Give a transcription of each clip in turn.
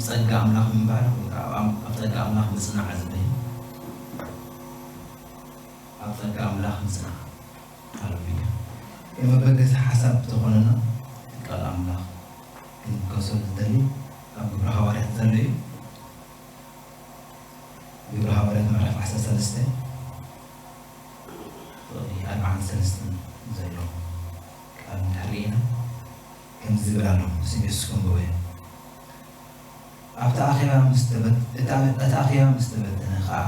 ጸጋ ኣምላኽ ምንባር ወይ ከዓ ኣብ ኣብ ጸጋ ኣምላኽ ምጽናዕ ዝብል እዩ። ኣብ ጸጋ ኣምላኽ ምጽናዕ። ሃሌሉያ። የመበገሲ ሓሳብ ተኾነና ቃል ኣምላኽ ክንከሶ ዝደሊ ኣብ ግብረ ሃዋርያት ዘሎ እዩ። ግብረ ሃዋርያት ምዕራፍ ዓሰርተ ሰለስተ ፍቕዲ ኣርባዓን ሰለስተን ዘሎ ቃል እንድሕር ርኢና ከምዚ ዝብል ኣሎ። ስም የሱስ ከንብቦ እየ። ኣብቲ ኣኼባ ምስ ተበት-፣ እታ፣ እቲ ኣኼባ ምስ ተበተነ ኸኣ፣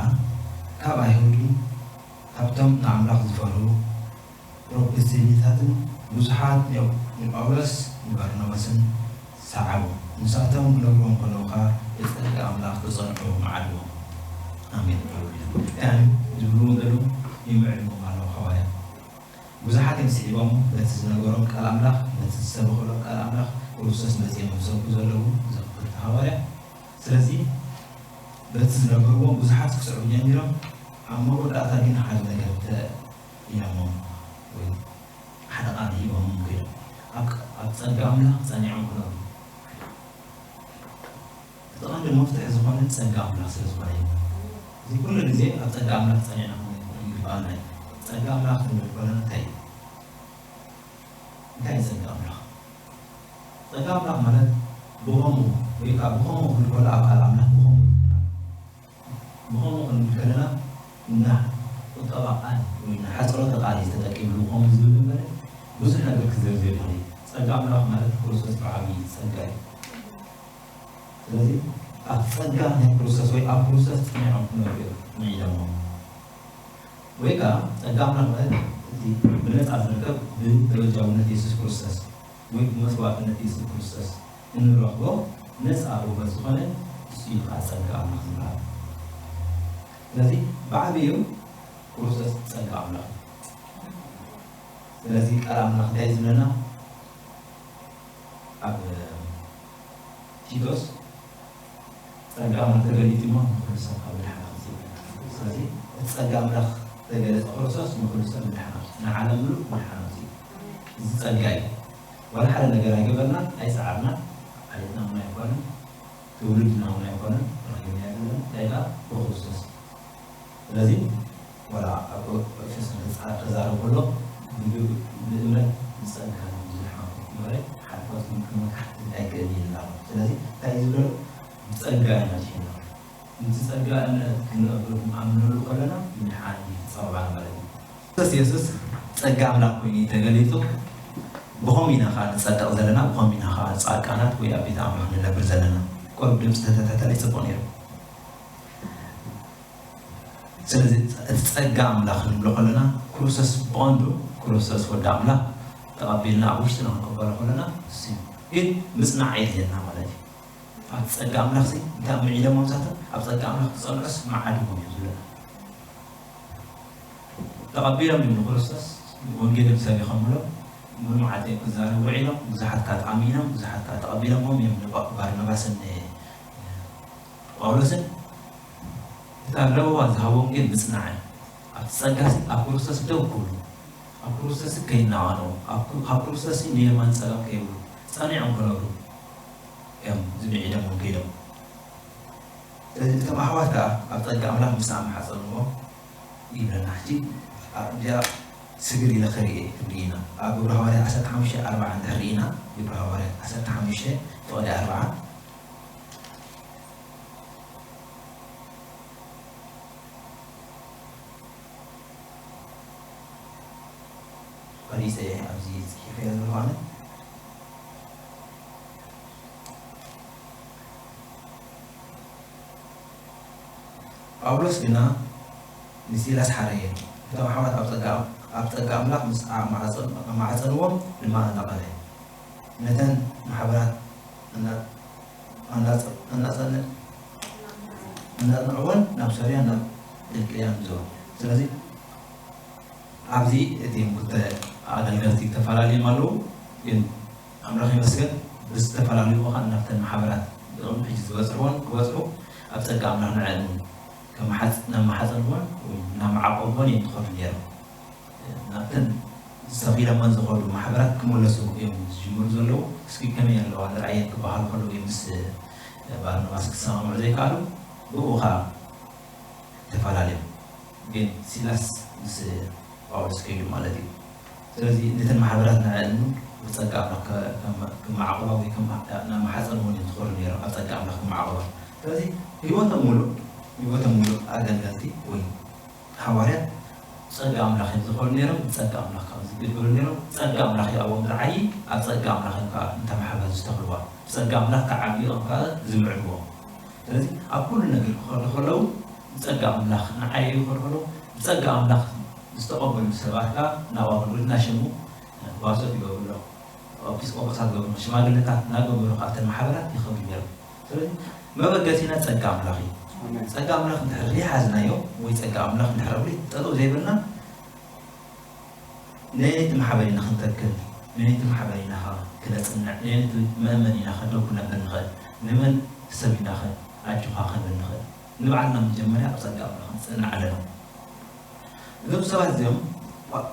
ካብ ኣይሁድን ካብቶም ንኣምላኽ ዝፈርሁ ፕሮቴስታንትን ብዙሓት ንጳውሎስ ንባርናባስን ሰዓቡ። ንሳቶም ክነግርዎም ከለዉ ኸኣ፣ ብጸጋ ኣምላኽ ክጸንዑ መዓድዎም። ኣሜን። ዝብልዎም ዘለዉ ይምዕድዎም ኣለዉ ሃዋርያ። ብዙሓት እዮም ስዒቦም፣ በቲ ዝነገሮም ቃል ኣምላኽ፣ በቲ ዝሰበኹሎም ቃል ኣምላኽ፣ ክርስቶስ መጺኦም ዝሰብኩ ዘለዉ እዞም ክልተ ሃዋርያ። ስለዚ በቲ ዝነበርዎም ብዙሓት ክስዕቡ ጀሚሮም፣ ኣብ መወዳእታ ግን ሓደ ነገር ተኢሎሞም ወይ ሓደ ቃል ሂቦም ከይዶም። ኣብ፣ ኣብ ጸጋ ኣምላኽ ጸኒዖም ክነብሩ። እቲ ቀንዲ መፍትሒ ዝኾነ ጸጋ ኣምላኽ ስለ ዝኾነ እዩ። እዚ ኩሉ ግዜ ኣብ ጸጋ ኣምላኽ ጸኒዕና ክንግባኣና እዩ። ጸጋ ኣምላኽ ክንብል ከለና እንታይ እዩ? እንታይ እዩ ጸጋ ኣምላኽ? ጸጋ ኣምላኽ ማለት ብኸምኡ ወይ ከዓ ብኸምኡ ክንብል ከሎ ኣብ ቃል ኣምላኽ ብኸምኡ ብኸምኡ ክንብል ከለና እና ቁጠባ ቃል ወይ እና ሓፅሮተ ቃል እዩ ተጠቂምሉ ብኸምኡ ዝብል እምበር ብዙሕ ነገር ክዝርዝር ይኽእል እዩ። ጸጋ ኣምላኽ ማለት ክርስቶስ ብዓብዪ ጸጋ እዩ። ስለዚ ኣብ ጸጋ ናይ ክርስቶስ ወይ ኣብ ክርስቶስ ጸኒዖም ክነብሩ እዮም ምዒዶሞ። ወይ ከኣ ጸጋ ኣምላኽ ማለት እቲ ብነጻ ዝርከብ ብተበጃውነት የሱስ ክርስቶስ ወይ ብመስዋእትነት የሱስ ክርስቶስ እንረኽቦ ነጻ ውህበት ዝኾነ እሱ እዩ ከኣ ጸጋ ኣምላኽ ዝበሃል። ስለዚ ብዓብዩ ክርስቶስ ጸጋ ኣምላኽ እዩ። ስለዚ ቃል ኣምላኽ እንታይ እዩ ዝብለና? ኣብ ቲቶስ ጸጋ ኣምላኽ ተገሊጡ እሞ ንኹሉ ሰብ ካብ ምድሓን ኣውጺኡ። ስለዚ እቲ ጸጋ ኣምላኽ ተገለጸ ክርስቶስ ንኹሉ ሰብ ምድሓን ኣውጺኡ። ንዓለም ምሉእ ምድሓን ኣውጺኡ። እዚ ጸጋ እዩ። ዋላ ሓደ ነገር ኣይገበርናን፣ ኣይጸዓርናን፣ ዓሌትና እውን ኣይኮነን፣ ትውልድና እውን ኣይኮነን፣ ረኺብናዮ ዘለና እንታይ ደኣ ብክርስቶስ። ስለዚ ዋላ ኣብ ኤፌሶን ክጻ-፣ ክዛረብ ከሎ ብግ-፣ ብእምነት ብጸጋ ዝድሓንኩም እምበረ ሓድጎትኩም ክመካሕ ኣይክእልን እዩ ዝብል ኣሎ። ስለዚ እንታይ እዩ ዝብሎ? ብጸጋ እዩ መድሒንና። ነቲ ጸጋ እምነት ክንነብር ክንኣምነሉ ከለና ምድሓን እዩ ዝጸወዓና ማለት እዩ። ክርስቶስ የሱስ ጸጋ ኣምላኽ ኮይኑ እዩ ተገሊጹ። ብኸምኡ ኢና ኸኣ ንጸድቕ ዘለና፣ ብኸምኡ ኢና ኸኣ ጻድቃናት ወይ ኣብ ቤት ኣምላኽ ንነብር ዘለና። ቁሩብ ድምጺ ተተታተለይ ጽቡቕ ነይሩ። ስለዚ እቲ ጸጋ ኣምላኽ ክንብሎ ከለና ክርስቶስ ብቐንዱ ክርስቶስ ወዲ ኣምላኽ ተቐቢልና ኣብ ውሽጥና ክንቅበሎ ከለና እሱ እዩ። ግን ምጽናዕ የድልየና ማለት እዩ። ኣብ ጸጋ ኣምላኽ ሲ እንታይ ምዒዶም መብዛሕትኦም ኣብ ጸጋ ኣምላኽ ክጸንዑስ መዓድዎም እዮም ዝብለና። ተቐቢሎም እዮም ንክርስቶስ ወንጌል እዮም ሰቢኾምሎም። ሙሉ መዓልቲ እዮም ክዛረቡ ውዒሎም። ብዙሓት ከኣ ተኣሚኖም፣ ብዙሓት ከኣ ተቐቢሎምዎም እዮም ንባ-፣ ባርናባስን ጳውሎስን። እታ ለበዋ ዝሃቦም ግን ምጽናዕ እዩ። ኣብቲ ጸጋሲ ኣብ ክርስቶስ ደው ክብሉ፣ ኣብ ክርስቶስ ከይናቐኑ፣ ኣብ ክብ-፣ ካብ ክርስቶስ ንየማን ጸጋም ከይብሉ ጸኒዖም ክነብሩ እዮም ዝምዒዶም ከይዶም። ስለዚ እቶም ኣሕዋት ከኣ ኣብ ጸጋ ኣምላኽ ምስ ኣመሓጸንዎ ይብለና። ሕጂ ኣብዚኣ ስግር ኢለ ክርኢ ክንርኢ ኢና። ኣብ ግብረ ሃዋርያት ዓሰርተ ሓሙሽተ ኣርብዓ እንድሕር ርኢና፣ ግብረ ሃዋርያት ዓሰርተ ሓሙሽተ ፍቕዲ ኣርብዓ ፈሪሰ እየ ኣብዚ ጽሒፈ ዘለኹ ኣነ። ጳውሎስ ግና ንሲላስ ሓረየ፣ እቶም ኣሕዋት ኣብ ጸጋ፣ ኣብ ጸጋ ኣምላኽ ምስ ኣማዕጸን-፣ ኣማዕጸንዎም ድማ ኣነቐለ። ነተን ማሕበራት ኣና-፣ ኣናጸ-፣ ኣናጸነ-፣ ኣናጽንዕወን ናብ ሶርያን ናብ ቂልቅያን ዞሩ። ስለዚ ኣብዚ እቲኦም ክልተ ኣገልገልቲ ተፈላለዮም ኣለዉ፣ ግን ኣምላኽ ይመስገን ብዝተፈላለዩ መኻን ናብተን ማሕበራት እዞም ሕጂ ዝበጽሕወን ክበጽሑ ኣብ ጸጋ ኣምላኽ ንዐን እውን ከመሓጽ-፣ እናመሓጸንወን ወይ እናመዓቆብወን እዮም ዝኸዱ ነይሮም። ናብተን ዝተኺሎመን ዝኸዱ ማሕበራት ክምለሱ እዮም ዝጅምሩ ዘለዉ። እስኪ ከመይ ኣለዋ ንርኣየን ክበሃሉ ከለዉ እዮም ምስ፣ እ፣ ባርናባስ ክሰማምዑ ዘይከኣሉ፣ ብኡ ኸዓ ተፈላለዮም። ግን ሲላስ ምስ ጳውሎስ ከይዱ ማለት እዩ። ስለዚ ነተን ማሕበራት ንዐን ብጸጋ ኣምላኽ ከ-፣ ከመ-፣ ክመዓቑባ ወይ ከም ናብ ማሕጸን እውን እዮም ዝኸዱ ነይሮም፣ ኣብ ጸጋ ኣምላኽ ክመዓቑባ። ስለዚ ህይወቶም ሙሉእ፣ ህይወቶም ሙሉእ ኣገልገልቲ ወይ ሃዋርያት ጸጋ ኣምላኽ እዮም ዝኾኑ ነይሮም። ብጸጋ ኣምላኽ ካብ ዝግልገሉ ነይሮም። ጸጋ ኣምላኽ እዩ ኣብኦም ዝዓዪ፣ ኣብ ጸጋ ኣምላኽ እዮም ከዓ እንተ ማሕበር ዝተኽልዋ። ብጸጋ ኣምላኽ ክዓብዩ እዮም ከዓ ዝምዕድዎ። ስለዚ ኣብ ኩሉ ነገር ክኸዱ ከለዉ ብጸጋ ኣምላኽ ንዓየዩ ክኸዱ ከለዉ ብጸጋ ኣምላኽ ዝተቐበሉ ሰባት ከዓ ናብ ኣገልግሎት እናሸሙ ጓሶት ይገብሩ ኣለዉ። ኤጲስቆጶሳት ገብሩ፣ ሽማግለታት እናገበሩ ከዓ እተን ማሕበራት ይኸዱ ነይሮም። ስለዚ መበገሲና ጸጋ ኣምላኽ እዩ። ኣሜን። ጸጋ ኣምላኽ እንድሕር ዘይሓዝናዮ ወይ ጸጋ ኣምላኽ እንድሕር ኣብ ልዕሊ ጠጠው ዘይበልና ነየነይቲ ማሕበር ኢና ክንተክል፣ ነየነይቲ ማሕበር ኢና ኸ-፣ ክነጽንዕ፣ ነየነይቲ መእመን ኢና ኸ ደው ክነብል ንኽእል፣ ንመን ሰብ ኢና ኸ ኣጆኻ ክንብል ንኽእል። ንባዕልና መጀመርያ ኣብ ጸጋ ኣምላኽ ክንጽንዕ ኣለና። እዞም ሰባት እዚኦም ጳ-፣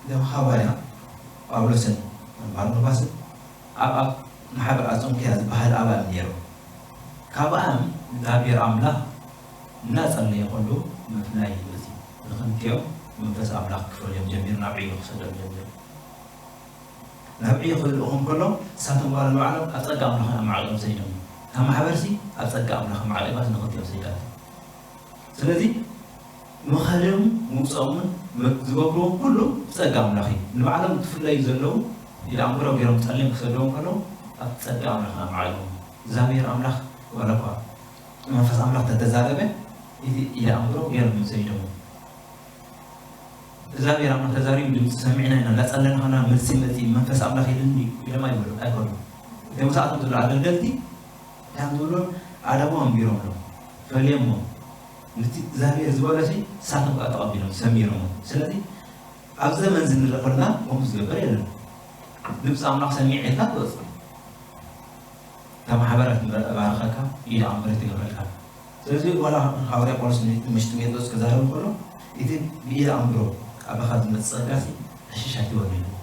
እዞም ሃዋርያ ጳውሎስን ባርናባስን ኣብ፣ ኣብ ማሕበር ኣንጾክያ ዝበሃል ኣባል ነይሩ። ካብኣም እግዚኣብሔር ኣምላኽ እናጸለየ ከሎ ምፍላይ ይመጽእ። ንኽልቲኦም መንፈስ ኣምላኽ ክፈልዮም ጀሚሩ፣ ናብ ዕዮ ክሰዶም ጀሚሩ። ናብ ዕዮ ክልእኾም ከሎ ንሳቶም ጓል ንባዕሎም ኣብ ጸጋ ኣምላኽ ኣማዕቂኦም ሰይዶም። እታ ማሕበርሲ ኣብ ጸጋ ኣምላኽ ኣማዕቂባስ ንኽልቲኦም ሰይዳት። ስለዚ ምኻዶም ምውፅኦምን መ-፣ ዝገብርዎ ኩሉ ብጸጋ ኣምላኽ እዩ። ንባዕሎም ክፍለዩ ዘለዉ ኢድ ኣምብሮ ገይሮም ጸሊም ክሰድዎም ከለዉ ኣብ ጸጋ ኣምላኽ ኣማዕቂቦም። እግዚኣብሔር ኣምላኽ ዋላ እኳ መንፈስ ኣምላኽ ተተዛረበ፣ እቲ ኢድ ኣምብሮ ገይሮም ሰይዶም። እግዚኣብሔር ኣምላኽ ተዛሪቡ ድምፂ ሰሚዕና ኢና፣ እናጸለና ከለና መልሲ መፂ፣ መንፈስ ኣምላኽ ኢሉኒ ኢሎም ኣይበሉ፣ ኣይኮኑ። እቶም ሰዓቶም ዘለዉ ኣገልገልቲ እንታይ እዮም ዝብሉ? ኣዳሞም ኣንቢሮም ኣለዉ፣ ፈልዮሞ። ነቲ እግዚኣብሔር ዝበሎ ሲ ንሳቶም ከዓ ተቐቢሎም፣ ሰሚሮሞ። ስለዚ ኣብ ዘመን እዚ ንርኢ ከለና ከምኡ ዝገብር የለን። ድምፂ ኣምላኽ ሰሚዐ ኢልካ ትወፅእ። እታ ማሕበራት እባርኸካ፣ ኢድ ኣምብረት ይገብረልካ። ስለዚ ዋላ ሃዋርያ ጳውሎስ ን-፣ ምሽ ጢሞቴዎስ ክዛረብ ከሎ፣ እቲ ብኢድ ኣምብሮ ኣባኻ ዝመጽእ ጸጋ ሲ ዕሽሽ ኣይትበል ኢልዎ።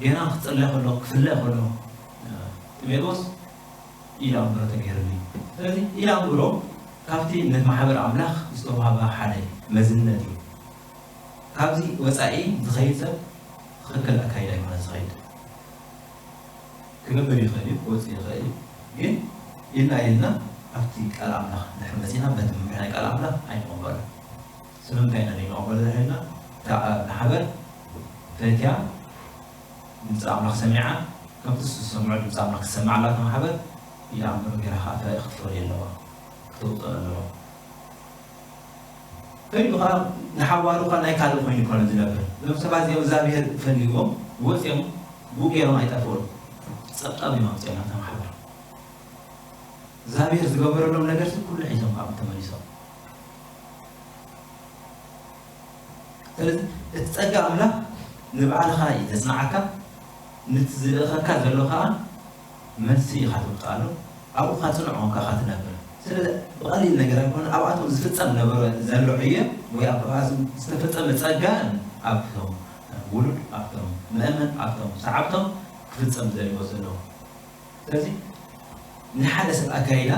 ጌና ክጽለ ከሎ፣ ክፍለ ከሎ፣ እ፣ ጢሞቴዎስ ኢድ ኣምብሮ ተገይሩሉ እዩ። ስለዚ ኢድ ኣምብሮ ካብቲ ነቲ ማሕበር ኣምላኽ ዝተዋህባ ሓደ መዝነት እዩ። ካብዚ ወጻኢ ዝኸይድ ሰብ ትኽክል ኣካይዳ ኣይኮነ ዝኸይድ። ክገብር ይኽእል እዩ፣ ክወጽእ ይኽእል እዩ። ግን ኢልና ኢልና ኣብቲ ቃል ኣምላኽ ድሕሪ መጺና በቲ መምርሒ ናይ ቃል ኣምላኽ ኣይንቕበሎ። ስለምንታይ ኢና ዘይንቕበሎ ድሕሪ ኢልና፣ እታ ማሕበር ፈትያ ድምፂ ኣምላኽ ሰሚዓ፣ ከምቲ ዝሰምዖ ድምፂ ኣምላኽ ክሰምዓ ኣላ እታ ማሕበር፣ ኢድ ኣምብሮ ጌራ ኸዓ ፈ-፣ ክትፈልዮ ኣለዋ፣ ክተውፅኦ ኣለዋ። ከይዱ ኸዓ ንሓዋሩ ኸዓ ናይ ካልእ ኮይኑ ይኮነ ዝነብር። እዞም ሰባት እዚኦም እግዚኣብሔር ፈልይዎም ወፂኦም ብኡ ገይሮም ኣይጠፍኡን። ፀብፃብ እዮም ኣምፅኦም ናብታ ማሕበር። እግዚኣብሔር ዝገበረሎም ነገር ሲ ኩሉ ሒዞም ካብኡ ተመሊሶም። ስለዚ እቲ ጸጋ ኣምላኽ ንባዕልኻ እዩ ዘጽንዓካ፣ ነቲ ዝልእኸካ ዘሎ ኸኣ መልሲ ኢኻ ተውጽኣሉ፣ ኣብኡ ኸኣ ጽኑዕ ኾንካ ኢኻ ትነብር። ስለዚ ብቐሊል ነገር ኣይኮነን፣ ኣብኣቶም ዝፍጸም ነበረ ዘሎ ዕዮ ወይ ኣብኣ ዝተፈጸመ ጸጋ ኣብቶም ውሉድ፣ ኣብቶም ምእመን፣ ኣብቶም ሰዓብቶም ክፍጸም ዘለዎ ዘለዎ። ስለዚ ንሓደ ሰብ ኣካይዳ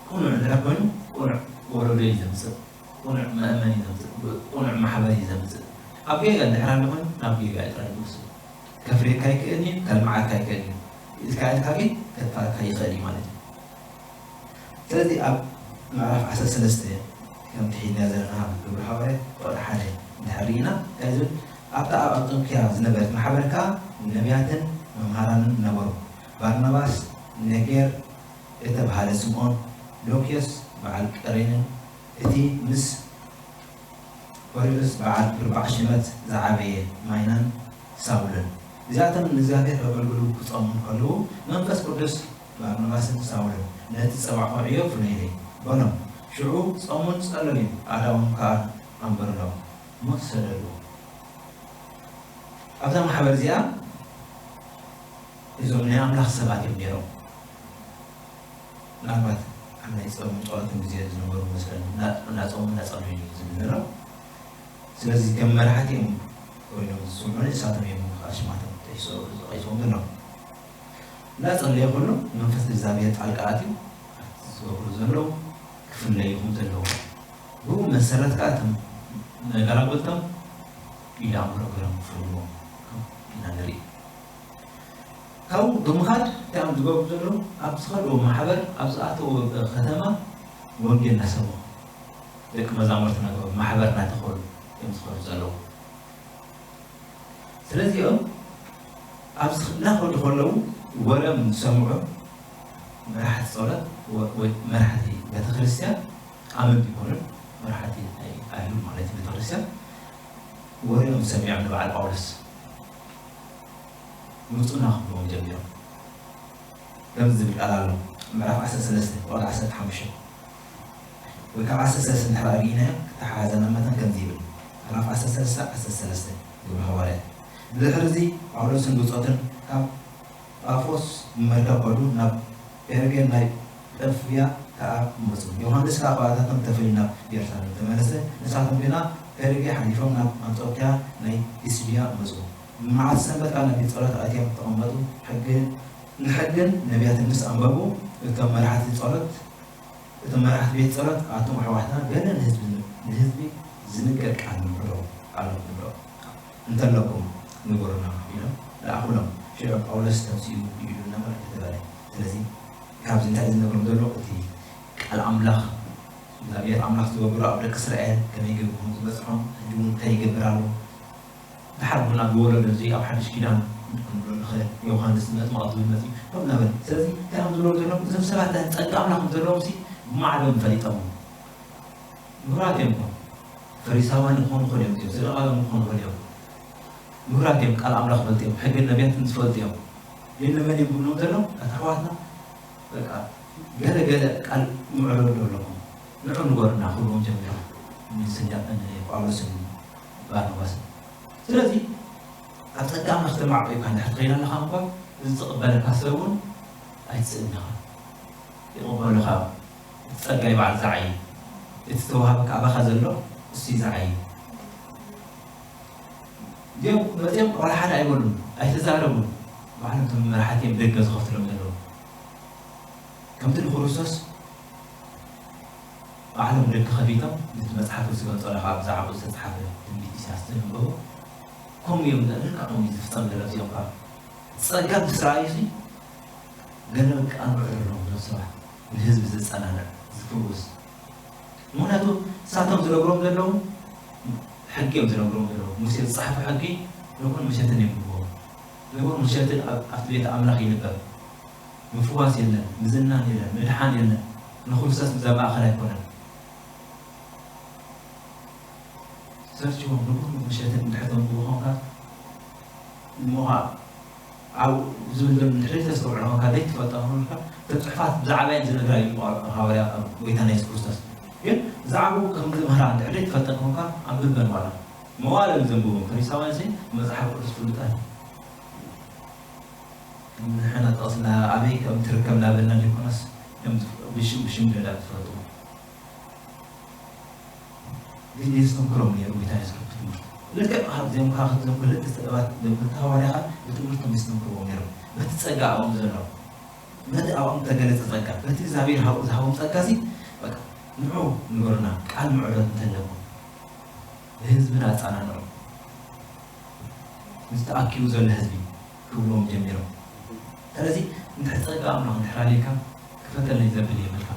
ቅኑዕ እንድሕር ኮይኑ ቅኑዕ ወለዶ እዩ ዘምጽእ፣ ቅኑዕ መእመን እዩ ዘምጽእ፣ ቅኑዕ ማሕበር እዩ ዘምጽእ። ኣብ ጌጋ እንድሕር ኣሎ ኮይኑ ናብ ጌጋ እዩ ጥራይ ዝወስድ። ከፍርየካ ይክእል እዩ፣ ከልምዓካ ይክእል እዩ። ኢልካ ኢልካ ግን ከጥፋኣካ ይኽእል እዩ ማለት እዩ። ስለዚ ኣብ ምዕራፍ ዓሰርተ ሰለስተ ከምቲ ሒዝና ዘለና ኣብ ግብሪ ሃዋርያት ቁጽሪ ሓደ እንድሕር ርኢና እንታይ ዝብል ኣብታ ኣብ ኣንጾክያ ዝነበረት ማሕበር ከኣ ነቢያትን መምሃራንን ነበሩ። ባርናባስ፣ ነጌር፣ እተብሃለ ስምዖን፣ ሉክዮስ በዓል ቀሬንን፣ እቲ ምስ ኮርኔልዮስ በዓል ኣርባዕ ሽመት ዝዓበየ ማይናን ሳውልን። እዚኣቶም ንእግዚኣብሔር ከገልግሉ ክጾሙ እንከለዉ፣ መንፈስ ቅዱስ ባርናባስን ሳውልን ነቲ ጸዋዕዖ ዕዮ ፍለዩለይ በሎም። ሽዑ ጾሙን ጸለዩን ኣእዳዎም ከኣ ኣንበሩሎም እሞ ሰደድዎም። ኣብዛ ማሕበር እዚኣ እዞም ናይ ኣምላኽ ሰባት እዮም ነይሮም። ምናልባት ኣብ ናይ ጾምን ጸሎትን ግዜ ዝነበሩ መስለኒ፣ እና-፣ እናጾሙ እናጸለዩ እዩ ዝብል ዘሎ። ስለዚ ከም መራሕቲ እዮም ኮይኖም ዝስምዑኒ፣ ንሳቶም እዮም ከዓ ሽማቶም ጠቂሶ-፣ ጠቂሶም ዘለዉ። እናጸለየ ከሎ መንፈስ እግዚኣብሔር ጣልቃ ኣትዩ ዝገብሩ ዘለዉ ክፍለዩ ከም ዘለዎም፣ ብኡ መሰረት ከኣ እቶም መገላገልቶም ኢድ ኣእምሮ ገይሮም ክፍልዎ ኢና ንርኢ። ካብኡ ብምኻድ እንታይ እዮም ዝገብሩ ዘለዉ? ኣብ ዝኸድዎ ማሕበር፣ ኣብ ዝኣተዎ ከተማ ወንጌል እናሰበኹ፣ ደቂ መዛሙርቲ እናገበሩ፣ ማሕበር እናተኸሉ እዮም ዝኸዱ ዘለዉ። ስለዚኦም ኣብ ዝኽ-፣ እናኸዱ ከለዉ ወረኦም ዝሰምዑ መራሕቲ ጸሎት ወ-፣ ወይ መራሕቲ ቤተክርስትያን፣ ኣመንቲ ይኮኑን መራሕቲ ናይ ኣይሁድ ማለት እዩ፣ ቤተክርስትያን ወረኦም ሰሚዖም ንበዓል ጳውሎስ ምጹና ክብልዎም ጀሚሮም። ከምዚ ዝብል ቃል ኣሎ፣ ምዕራፍ ዓሰርተ ሰለስተ ቁጽሪ ዓሰርተ ሓሙሽተ ወይ ካብ ዓሰርተ ሰለስተ እንድሕር ርኢናዮ ክተሓሓዘና መታን ከምዚ ይብል፣ ምዕራፍ ዓሰርተ ሰለስተ ዓሰርተ ሰለስተ ግብሪ ሃዋርያት። ብድሕሪ እዚ ጳውሎስን ብጾቱን ካብ ጳፎስ ብመርከብ ከዱ፣ ናብ ጴርጌን ናይ ጳፍያ ከኣ መጹ። ዮሃንስ ከኣ ካብኣታቶም ተፈልዩ ናብ የሩሳሌም ተመለሰ። ንሳቶም ግና ጴርጌ ሓሊፎም ናብ ኣንጾክያ ናይ ፒስድያ መጹ። መዓልቲ ሰንበት ከኣ ናብ ቤት ጸሎት ኣትዮም ተቐመጡ። ሕግን፣ ንሕግን ነቢያትን ምስ ኣንበቡ፣ እቶም መራሕቲ ጸሎት፣ እቶም መራሕቲ ቤት ጸሎት፣ ኣቱም ኣሕዋትና፣ ገለ ንህዝቢ፣ ንህዝቢ ዝንገር ቃል ንምሕሮ ኣሎ ንብሎ እንተለኩም ንገሩና ኢሎም ለኣኹሎም። ሽዑ ጳውሎስ ተንሲኡ ይኢዱ እናበለ ተተበለ። ስለዚ ካብዚ እንታይ ዝነግሮም ዘሎ? እቲ ቃል ኣምላኽ፣ እግዚኣብሔር ኣምላኽ ዝገብሮ ኣብ ደቂ እስራኤል ከመይ ገይሩ ከም ዝበጽሖም፣ ሕጂ እውን እንታይ ይገብር ኣሎ፣ ድሓር እውን ኣብ ወለዶ እዚ ኣብ ሓድሽ ኪዳን ክንብሎ ንኽእል፣ ዮሃንስ መጥምቕ ዝብል መጺኡ ከምኡ እናበለ። ስለዚ እንታይ እዮም ዝብሉ ዘለዉ? እዞም ሰባት ጸጋ ኣምላኽ ዘለዎም ሲ ብማዕዶም ፈሊጦም። ምሁራት እዮም እኮ። ፈሪሳውያን ክኾኑ ይኽእሉ እዮም፣ እዚኦም ዘለቓሎም ክኾኑ ይኽእሉ እዮም። ምሁራት እዮም፣ ቃል ኣምላኽ ዝፈልጡ እዮም፣ ሕግን ነቢያትን ዝፈልጡ እዮም። ግን ንመን እዮም ዝብሎም ዘለዉ? ኣታ ኣሕዋትና፣ በቃ፣ ገለ ገለ ቃል ምዕረዱ ኣለኹም፣ ንዑ ንገሩና ክብልዎም ጀሚሮም። ንስንያ-፣ ንጳውሎስን ባርናባስን። ስለዚ፣ ኣብ ጸጋ ኣምላኽ ተማዕቂብካ እንድሕር ትኸይድ ኣለኻ እኳ፣ እዚ ዝቕበለካ ሰብ እውን ኣይትስእን ኢኻ። ይቕበሉኻ። እቲ ጸጋ ይበዓል ዝዓዪ። እቲ ዝተዋህበካ ኣባኻ ዘሎ እሱ እዩ ዝዓዪ። እዚኦም መጺኦም ዋላ ሓደ ኣይበሉን፣ ኣይተዛረቡን። ባዕሎም እቶም መራሕቲ እዮም ደገ ዝኸፍትሎም ዘለዉ። ከምቲ ንክርስቶስ ባዕሎም ደገ ከፊቶም ነቲ መጽሓፍ ዝገልጾ ኣለኻ፣ ብዛዕባኡ ዝተጻሕፈ ትንቢት ኢሳያስ ዘንበቡ፣ ከምኡ እዮም፣ ልክዕ ከምኡ እዩ ዝፍጸም ዘሎ። እዚኦም ከኣ ጸጋ ምስ ረኣዩ ሲ ገለ በቃ ንውዕል ኣለዎም እዞም ሰባት፣ ንህዝቢ ዘጸናንዕ፣ ዝፍውስ። ምኽንያቱ ንሳቶም ዝነግሮም ዘለዉ ሕጊ እዮም ዝነግሮም ዘለዉ። ሙሴ ዝጸሓፎ ሕጊ ንጉሆን ምሸትን የንብብዎ። ንጉሆን ምሸትን ኣብ፣ ኣብቲ ቤት ኣምላኽ ይንበብ። ምፍዋስ የለን፣ ምዝናን የለን፣ ምድሓን የለን። ንክርስቶስ ብዛ ማእከል ኣይኮነን። ሰርችዎም ንጉሆን ምሸትን እንድሕር ተንብቦ ኾንካ፣ እሞ ኸዓ ኣብኡ ዝብል ዘሎ እንድሕር ዘይተስተውዕሎ ኾንካ፣ ዘይትፈልጦ ኾንካ፣ እተን ጽሑፋት ብዛዕባየን ዝነግራ እዩ ሃዋርያ ጎይታና የሱስ ክርስቶስ። ግን ብዛዕባኡ ከም ዝምህራ እንድሕር ዘይትፈልጠን ኾንካ፣ ኣንብበን ዋላ። መዋእለ ዘንብቦም ፈሪሳውያን ሲ መጽሓፍ ቅዱስ ፍሉጣት። ንሕና ጥቕስና ኣበይ ከም ትርከብ እናበልና ዘይኮነስ፣ ከም ዝፍ-፣ ብሽም፣ ብሽም ገለ ዝፈልጡ። ግን የስተንክሮም ነይሩ ጎይታ የሱስ ክርስቶስ ትምህርቲ። ልክዕ ካብ እዚኦም ከዓ እዞም ክልተ ሰባት፣ እዞም ክልተ ሃዋርያ ከዓ ብትምህርቶም የስተንክርዎም ነይሮም። በቲ ጸጋ ኣብኦም ዘሎ፣ በቲ ኣብኦም ዝተገለጸ ጸጋ፣ በቲ እግዚኣብሔር ሃብ-፣ ዝሃቦም ጸጋ እዚ፣ በቃ፣ ንዑ ንገሩና፣ ቃል ምዕዶት እንተለኩም፣ ንህዝብና ኣጸናንዑ። ምስ ተኣኪቡ ዘሎ ህዝቢ ክብልዎም ጀሚሮም። ስለዚ እንድሕር ጸጋ ኣምላኽ እንድሕር ኣልዩካ፣ ክፈተለይ ዘብል የብልካ።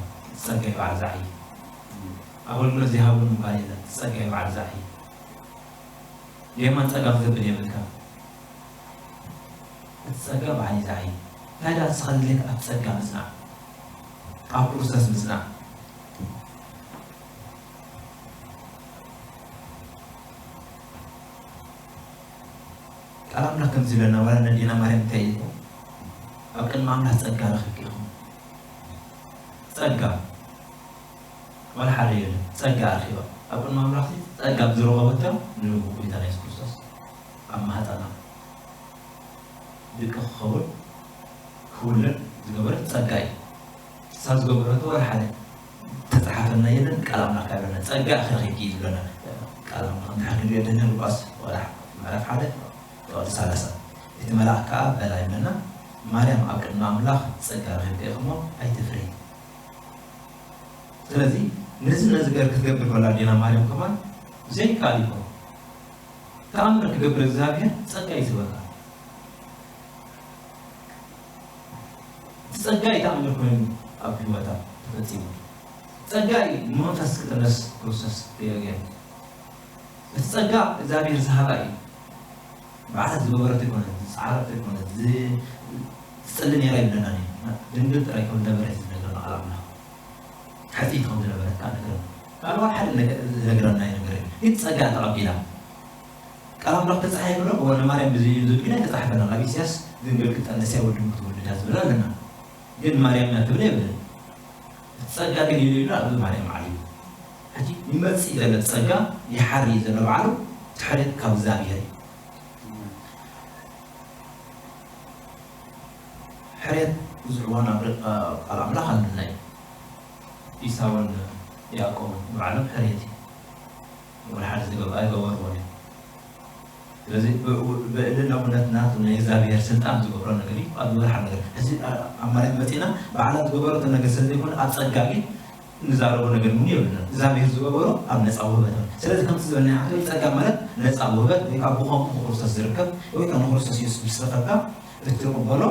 ጸጋ እዩ በዓል ዝዓዪ። ኣገልግሎት ዘይሃብሉ ምባል የለን። ጸጋ እዩ በዓል ዝዓዪ። የማን ጸጋም ዘብል የብልካ። እቲ ጸጋ በዓል እዩ ዝዓዪ። እንታይ ደኣ ንስኻ ዘድልየካ ኣብ ጸጋ ምጽናዕ፣ ኣብ ክርስቶስ ምጽናዕ። ቃል ኣምላኽ ከምዚ ይብለና፣ ዋላ ነዴና ማርያም እንታይ ኢልኩም? ኣብ ቅድሚ ኣምላኽ ጸጋ ረኺብኪ ኢኹም። ጸጋ። ዋላ ሓደ የለን። ጸጋ ኣርኺባ። ኣብ ቅድሚ ኣምላኽ ጸጋ ዝረኸበቶ ንልቡ ጎይታና የሱስ ክርስቶስ ኣብ ማህፀና ድቂ ክኸውን ክውለድ ዝገበረት ጸጋ እዩ። እሳ ዝገበረቶ ዋላ ሓደ ተጻሓፈልና የለን፣ ቃል ኣምላኽ ካብ ይብለና፣ ጸጋ ኢኺ ረኺብኪ እዩ ዝብለና። ቃል ኣምላኽ እንድሕር ክንሪኦ ደለና ሉቃስ ዋላ ምዕራፍ ሓደ ቁጽሪ ሰላሳ። እቲ መልኣኽ ከኣ በላ ይብለና፣ ማርያም ኣብ ቅድሚ ኣምላኽ ጸጋ ረኺብኪ ኢኺ እሞ ኣይትፍሪ። ስለዚ ነዚ ነዚ ገር ክትገብር ከላ ኣዴና ማርያም ከማን ዘይከኣል እዩ። ተኣምር ክገብር እግዚኣብሔር ጸጋ እዩ ዝበካ። እቲ ጸጋ እዩ ተኣምር ኮይኑ ኣብ ህይወታ ተፈጺሙ። ጸጋ እዩ ንመንፈስ ክጥነስ ክርስቶስ ክየገን። እቲ ጸጋ እግዚኣብሔር ዝሃባ እዩ። ባዕላ ዝገበረቶ ኣይኮነት፣ ዝጸዓረቶ ኣይኮነት፣ ዝ-፣ ዝጸሊ ነይራ ይብለና እዩ። ድንግል ጥራይ ከም ዝነበረ እዩ ዝነግረና ቃል ኣምላኽ። ሓፂት ከም ዝነበረት ከዓ ነግረና። ካልእ ሓደ ነገር ዝነግረና እዩ ነገር የለን። ግን ጸጋ ተቐቢላ። ቃል ኣምላኽ ተጻሒፉ ዶ? እወ፣ ንማርያም ብዚ እዩ ዝብል ግን ኣይተጻሕፈናን። ኣብ ኢሳያስ ድንግል ክትጠንስ እያ ወዲ ክትወልድ እያ ዝብል ኣለና። ግን ማርያም እያ ትብል የብልን። እቲ ጸጋ ግን ኢሉ ኢሉ ኣብ ማርያም ዓልዩ። ሕጂ ይመጽእ ዘሎ ጸጋ ይሓሪ ዘሎ ባዕሉ እቲ ሕርየት ካብ እግዚኣብሔር እዩ። ሕርየት ብዙሕ እዋን ኣብ ቃል ኣምላኽ ኣለና እዩ። ኢሳውን ያዕቆብን ባዕሎም ሕርየት እዩ። ወላ ሓደ ዝገበኣ ኣይገበርዎን እዮም። ስለዚ ብ-፣ ብ-፣ ብእልናውነት ናቱ ናይ እግዚኣብሔር ስልጣን ዝገብሮ ነገር እዩ። ኣብ ዝበርሓ ነገር ሕዚ ኣ-፣ ኣብ ማርያም መጺና ባዕላ ዝገበረቶ ነገር ስለ ዘይኮነ ኣብ ጸጋ ግን ንዛረቦ ነገር እውን የብልናን። እግዚኣብሔር ዝገበሮ ኣብ ነጻ ውህበት ነው። ስለዚ ከምቲ ዝበልና ሓደ ጸጋ ማለት ነጻ ውህበት ወይ ከዓ ብኸምኡ ብክርስቶስ ዝርከብ ወይ ከዓ ንክርስቶስ የሱስ ምስ ረኸብካ እትቕበሎ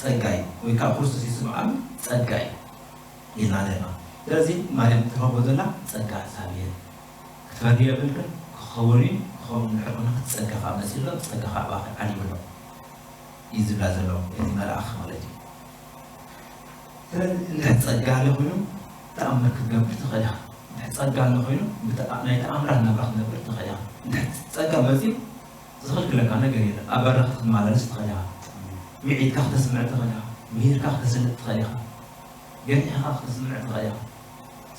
ጸጋ እዩ። ወይ ከዓ ክርስቶስ የሱስ ምዓሉ ጸጋ እዩ ኢልና ነርና። ስለዚ ማርያም እትረኽቦ ዘላ ጸጋ እግዚኣብሔር ክትፈሪ የብልክን፣ ክኸውን እዩ፣ ክኸውን እንድሕር ኮይኑ እቲ ጸጋ ከዓ መጺኡ ኣሎ፣ እቲ ጸጋ ከዓ ኣብኣኺ ዓልዩ ኣሎ እዩ ዝብላ ዘሎ እቲ መልኣኽ ማለት እዩ። ስለዚ እንድሕር ጸጋ ኣሎ ኮይኑ ተኣምር ክትገብር ትኽእል ኢኻ። እንድሕር ጸጋ ኣሎ ኮይኑ ብተ-፣ ናይ ተኣምራት ናብራ ክትነብር ትኽእል ኢኻ። እንድሕር ጸጋ መጺኡ ዝኽልክለካ ነገር የለን። ኣብ በርኻ ክትመላለስ ትኽእል ኢኻ። ምዒድካ ክተስምዕ ትኽእል ኢኻ። ምሂርካ ክተስልጥ ትኽእል ኢኻ። ገኒሕካ ክተስምዕ ትኽእል ኢኻ።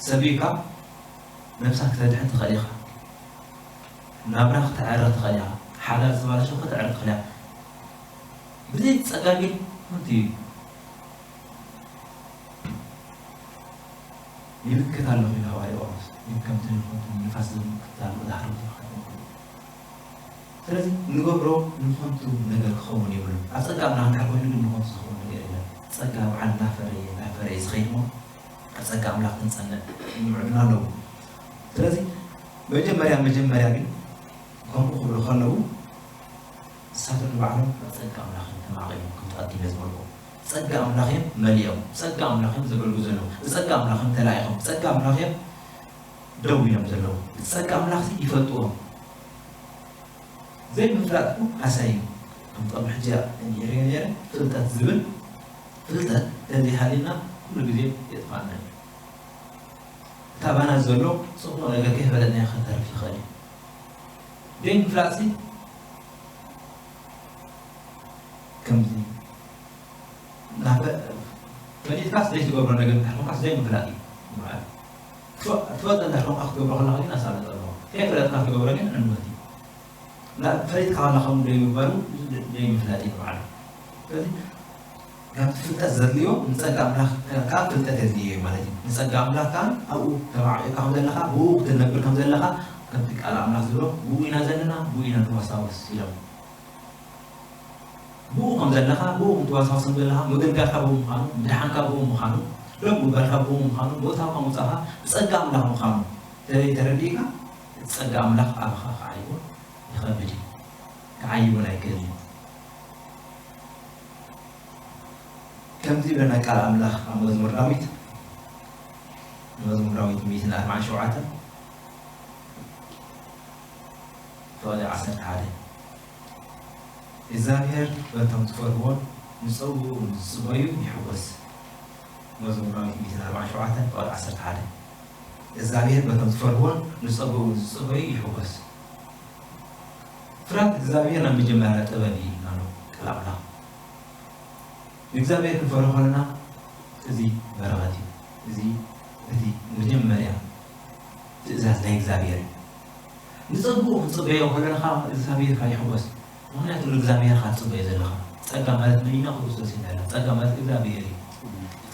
ሰቢካ ነብሳ ክተድሕን ትኽእል ኢኻ። ናብራ ክተዕረ ትኽእል ኢኻ። ሓዳር ዝተባላሸወ ክተዕረ ትኽእል ኢኻ። ብዘይ ጸጋ ግን ከምቲ እዩ። ይምክት ኣለኹ ኢሉ ሃዋርያ ጳውሎስ። ከምቲ ንኸንቱ ንፋስ ዝምክት ኣሎ ዝሃርም ዝኸይድ። ስለዚ ንገብሮ ንኸንቱ ነገር ክኸውን የብሉን። ኣብ ጸጋ ኣምላኽ እንድሕር ኮይኑ ግን ንኸንቱ ዝኸውን ነገር የለን። ጸጋ በዓል እናፈረየ እናፈረየ ዝኸይድ እሞ ኣብ ጸጋ ኣምላኽ ክንጸንዕ ምዕድና ኣለዎ። ስለዚ መጀመርያ መጀመርያ ግን ከምኡ ክብሉ ከለዉ ንሳቶም ንባዕሎም ኣብ ጸጋ ኣምላኽ እዮም ተማቒሎም፣ ከምቲ ኣቐዲመ ዝበልኩ። ጸጋ ኣምላኽ እዮም መሊኦም፣ ጸጋ ኣምላኽ እዮም ዘገልግሉ ዘለዉ፣ ብጸጋ ኣምላኽ እዮም ተላኢኾም፣ ብጸጋ ኣምላኽ እዮም ደው ኢሎም ዘለዉ። ብጸጋ ኣምላኽ ይፈልጥዎም። ዘይምፍላጥ እኮ ሃሳይ እዩ። ከም ቅድሚ ሕጂ እንዲዒ ነይረ፣ ፍልጠት ዝብል፣ ፍልጠት ተዘይሃልዩና ኩሉ ግዜ የጥፋእና እዩ። እቲ ኣባና ዘሎ ጽቡቕ ነገር ከይፈለጥናዮ ክንተርፍ ንኽእል እዩ። ዘይምፍላጥሲ ከምዚ ናብ ፈሊጥካስ ዘይትገብሮ ነገር እንተኾንካስ ዘይምፍላጥ እዩ ዝበሃል። ትፈ-፣ ትፈልጦ እንተኾንካ ክትገብሮ ከለኻ ግን ኣሳልጦ ኣለዎ። ከይፈለጥካ ክትገብሮ ግን ዕንወት እዩ። ናብ ፈሊጥካ ከለኻ እውን ዘይምግባሩ ዘይምፍላጥ እዩ በዓሉ። ስለዚ ካብቲ ፍልጠት ዘድልዮ ንጸጋ ኣምላኽ ካብ ፍልጠት የድልዮ እዩ ማለት እዩ። ንጸጋ ኣምላኽ ከኣ ኣብኡ ተማዕቂዕካ ከም ዘለኻ፣ ብኡ ክትነብር ከም ዘለኻ፣ ከምቲ ቃል ኣምላኽ ዝብሎ፣ ብኡ ኢና ዘለና፣ ብኡ ኢና ንዋሳወስ ኢሎም። ብኡ ከም ዘለኻ፣ ብኡ ክትዋሳወስ ከም ዘለኻ፣ ምግልጋልካ ብኡ ምዃኑ፣ ምድሓንካ ብኡ ምዃኑ፣ ደው ምባልካ ብኡ ምዃኑ፣ ምእታውካ ምውጻእካ ብጸጋ ኣምላኽ ምዃኑ ተዘይተረዲእካ፣ እቲ ጸጋ ኣምላኽ ኣባኻ ክዓይቦ ይኸብድ እዩ። ክዓይቦን ኣይክእልን እዩ። ከምዚ ይብለና ቃል ኣምላኽ ኣብ መዝሙር ዳዊት፣ መዝሙር ዳዊት ሚእትን ኣርባዓን ሸውዓተን፣ ፍቕዲ ዓሰርተ ሓደ፣ እግዚኣብሔር በቶም ዝፈርህዎን ዝጸውዕዎ ዝጽበዩ ይሕጎስ። መዝሙር ዳዊት ሚእትን ኣርባዓን ሸውዓተን ፍቕዲ ዓሰርተ ሓደ፣ እግዚኣብሔር በቶም ዝፈርህዎን ዝጸውዕዎ ዝጽበዩ ይሕጎስ። ፍርሃት እግዚኣብሔር ናይ መጀመርያ ጥበብ እዩ ኢልና ኣሎ ቃል ኣምላኽ። ንእግዚኣብሔር ክንፈርሆ ከለና እዚ በረኸት እዩ። እዚ እቲ መጀመርያ ትእዛዝ ናይ እግዚኣብሔር እዩ። ንጸግኡ ክንጽበዮ ከለና ከዓ እግዚኣብሔር ከዓ ይሕጎስ። ምኽንያቱ ንእግዚኣብሔር ኢኻ ትጽበዮ ዘለኻ። ጸጋ ማለት መን ኢና? ክርስቶስ ኢና ኢልና። ጸጋ ማለት እግዚኣብሔር እዩ።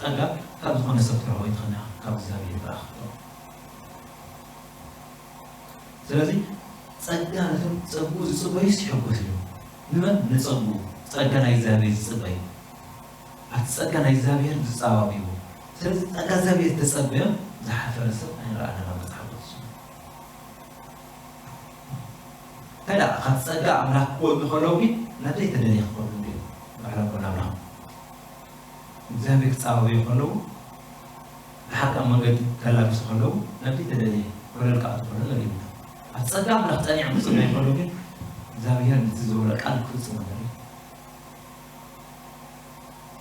ጸጋ ካብ ዝኾነ ሰብ ትረኽቦ ኣይትኽእልን ኢኻ፣ ካብ እግዚኣብሔር ጥራሕ ክትረኽቦ። ስለዚ ጸጋ ነቶም ጸግኡ ዝጽበዩስ ይሕጎስ እዩ። ንመን? ንጸግኡ። ጸጋ ናይ እግዚኣብሔር ዝጽበዩ። ኣብቲ ጸጋ ናይ እግዚኣብሔር ዝጻባብይዎ። ስለዚ ጸጋ እግዚኣብሔር ዝተጸበዮም ዝሓፈረ ሰብ ኣይንረኣናን ኣብ መጽሓፍ ቅዱስ። እንታይ ደኣ፣ ካብ ጸጋ ኣምላኽ ክወዱ ከለዉ ግን ናብ ዘይተደልየ ክኸዱ እንድዮም። ባዕሎም ኮን ኣምላኽ እግዚኣብሔር ክጻባብዩ ከለዉ፣ ብሓቂ ኣብ መንገዲ ከላግሱ ከለዉ፣ ናብ ዘይተደልየ ኮለል ክኣትዉ ከለዉ ንርኢ ኢና። ኣብ ጸጋ ኣምላኽ ጸኒዖም ክጽበዩ ከለዉ ግን እግዚኣብሔር ነቲ ዝበሎ ቃል ክፍጽሞ ንርኢ።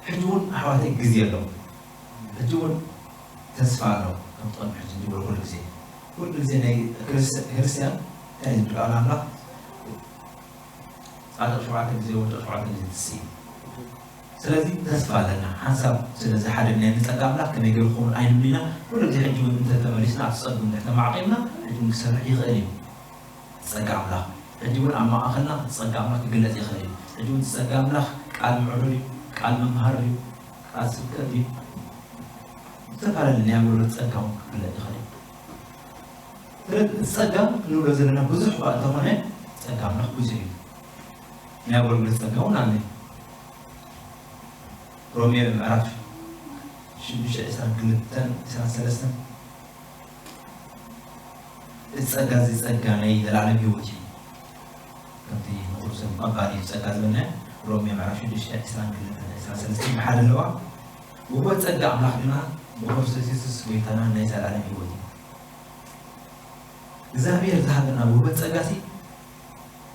ሕጂ እውን ኣሕዋተይ ግዜ ኣሎ። ሕጂ እውን ተስፋ ኣሎ። ከም ትቕድሚ ሕጂ እንድብሎ ኩሉ ግዜ፣ ኩሉ ግዜ ናይ ክርስ-፣ ክርስትያን እንታይ እዩ ዝብል ቃል ኣምላኽ? ጻድቕ ሸውዓተ ግዜ፣ ወድቕ ሸውዓተ ግዜ ትስኢ። ስለዚ ተስፋ ኣለና። ሓንሳብ ስለ ዝሓደግናዮ ንጸጋ ኣምላኽ ከመይ ገይሩ ክኸውን ኣይንብልን ኢና። ኩሉ ግዜ ሕጂ እውን እንተተመሊስና ኣብቲ ጸጉ እንድሕር ተማዕቂብና፣ ሕጂ እውን ክሰርሕ ይኽእል እዩ። ጸጋ ኣምላኽ ሕጂ እውን ኣብ ማእኸልና ጸጋ ኣምላኽ ክግለጽ ይኽእል እዩ። ሕጂ እውን ጸጋ ኣምላኽ ቃል ምዕዶ ድዩ? ቃል ምምሃር ድዩ? ቃል ስብከት ድዩ? ዝተፈላለዩ ናይ ኣገልግሎት ጸጋ እውን ክግለጽ ይኽእል እዩ። ስለዚ እቲ ጸጋ ክንብሎ ዘለና ብዙሕ እኳ እንተኾነ፣ ጸጋ ኣምላኽ ብዙሕ እዩ። ናይ ኣገልግሎት ጸጋ እውን ኣሎ። ሮሜ ምዕራፍ ሽዱሽተ ዕስራን ክልተን ዕስራን ሰለስተን፣ እዚ ጸጋ እዚ ጸጋ ናይ ዘላለም ህይወት እዩ። ከምቲ ንኹሉ ሰብ ምቕባል እዩ ጸጋ ዝበልና፣ ሮሜ ምዕራፍ ሽዱሽተ ዕስራን ክልተን ዕስራን ሰለስተን ብሓደ ኣለዋ። ውህበት ጸጋ ኣምላኽ ግና ብክርስቶስ የሱስ ጎይታና ናይ ዘላለም ህይወት እዩ። እግዚኣብሔር ዝሃበና ውህበት ጸጋ ሲ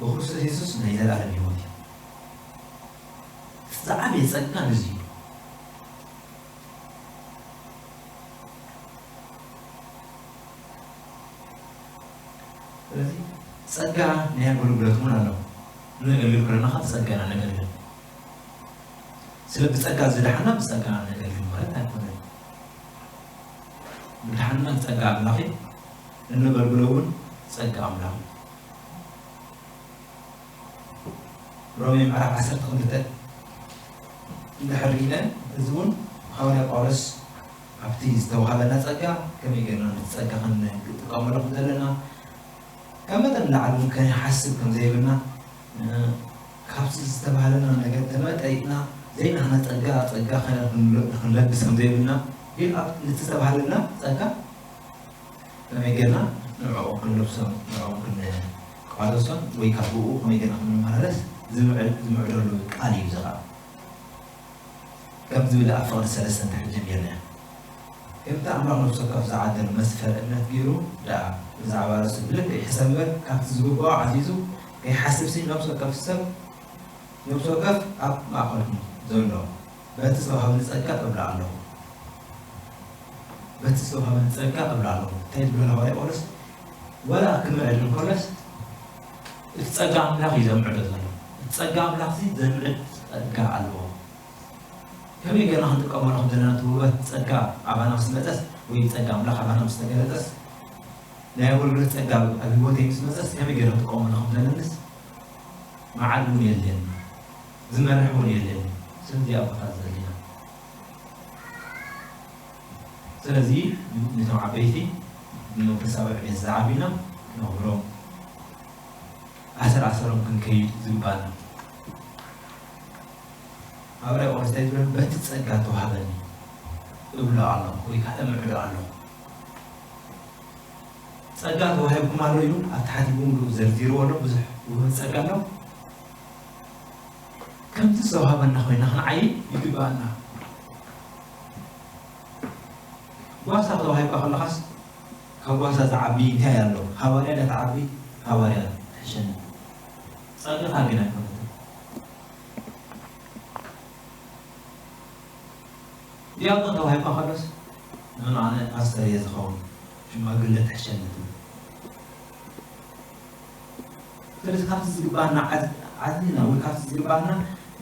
ብክርስቶስ የሱስ ናይ ዘላለም ህይወት እዩ። ዝዓበየ ጸጋ ነዚ እዩ። ስለዚ ጸጋ ናይ ኣገልግሎት እውን ኣሎ። ነገልግል ከለና ካብ ጸጋና ነገልግል። ስለ ብጸጋ ዝደሓና ብጸጋ ነገልግል ማለት ኣይኮነን። ምድሓንና ጸጋ ኣምላኽ እዩ። እነገልግሎ እውን ጸጋ ኣምላኽ እዩ። ሮሜ ምዕራፍ ዓሰርተ ክልተ እንድሕር ርኢና፣ እዚ እውን ሃዋርያ ጳውሎስ ኣብቲ ዝተዋሃበና ጸጋ ከመይ ጌርና ነቲ ጸጋ ክንጥቀመሉ ከም ዘለና፣ ካብ መጠን ንላዕሊ እውን ከይሓስብ ከም ዘይብልና፣ እ፣ ካብቲ ዝተባህለና ነገር ተመጠይጥና ዘይናህና ጸጋ፣ ጸጋ ክንለ-፣ ክንለብስ ከም ዘይብልና፣ ግን ኣብ ነቲ ዝተባህለና ጸጋ ከመይ ጌርና ንዕኦም ክንለብሶም፣ ንዕኦም ክንቋደሶም ወይ ካብ ብኡ ከመይ ጌርና ክንመላለስ ዝምዕድ-፣ ዝምዕደሉ ቃል እዩ እዚ ኸኣ። ከም ዝብል ኣብ ፍቕዲ ሰለስተ እንድሕር ጀሚርና፣ ከምቲ ኣምላኽ ነፍሲ ወከፍ ዝዓደሎ መስፈር እምነት ገይሩ ደኣ ብዛዕባ ርእሱ ብልክዕ ይሕሰብ እምበር፣ ካብቲ ዝግብኦ ዓዚዙ ከይሓስብሲ ነፍሲ ወከፍ ሰብ ነፍሲ ወከፍ ኣብ ማእከልኩም ዘሎ በቲ ዝተዋህበኒ ጸጋ እብሎ ኣለኹ። በቲ ዝተዋህበኒ ጸጋ እብሎ ኣለኹ። እንታይ ዝብሎ ሃዋርያ ጳውሎስ? ዋላ ክምዕድ እንከሎስ እቲ ጸጋ ኣምላኽ እዩ ዘምዕዶ ዘሎ። እቲ ጸጋ ኣምላኽሲ ዘምዕድ ጸጋ ኣለዎ። ከመይ ጌርና ክንጥቀመሉ ከም ዘለና እቲ ውህበት ጸጋ ኣባና ምስ መጸስ ወይ ጸጋ ኣምላኽ ኣባና ምስ ተገለጸስ ናይ ኣገልግሎት ጸጋ ኣብ ህይወተይ ምስ መጸስ ከመይ ገይረ ክጥቀመሉ ከም ዘለንስ መዓል እውን የለን፣ ዝመርሕ እውን የለን። ስለዚኣ ቦታ ዘድልያ። ስለዚ ነቶም ዓበይቲ ብመንፈሳዊ ዕቤት ዝዓብዩና ክነኽብሮም፣ ኣሰር ኣሰሮም ክንከይድ ዝግባና። ሃዋርያ ጳውሎስ እንታይ ዝብሎ? በቲ ጸጋ ተዋህበኒ እብሎ ኣለኹ ወይ ከዓ እምዕዶ ኣለኹ። ጸጋ ተዋሂብኩም ኣሎ ኢሉ ኣብ ታሕቲ ብምሉኡ ዘርዚርዎ ኣሎ። ብዙሕ ውህበት ጸጋ ኣሎ። ከምቲ ዝተዋህበና ኮይና ክንዓይ ይግባኣና። ጓሳ ተዋሂብካ ከለኻስ ካብ ጓሳ ዝዓቢ እንታይ ኣሎ? ሃዋርያ ዶ ትዓቢ? ሃዋርያ ትሕሸኒ። ጸጋኻ ግን ኣይኮነትን። ዲያቆን ተዋሂብካ ከሎስ፣ "ንሕና ኣነ ፓስተር እየ ዝኸውን፣ ሽማግለ ትሕሸኒ" ትብል። ስለዚ ካብቲ ዝግባኣና ዓዝ-፣ ዓዚና ወይ ካብቲ ዝግባኣና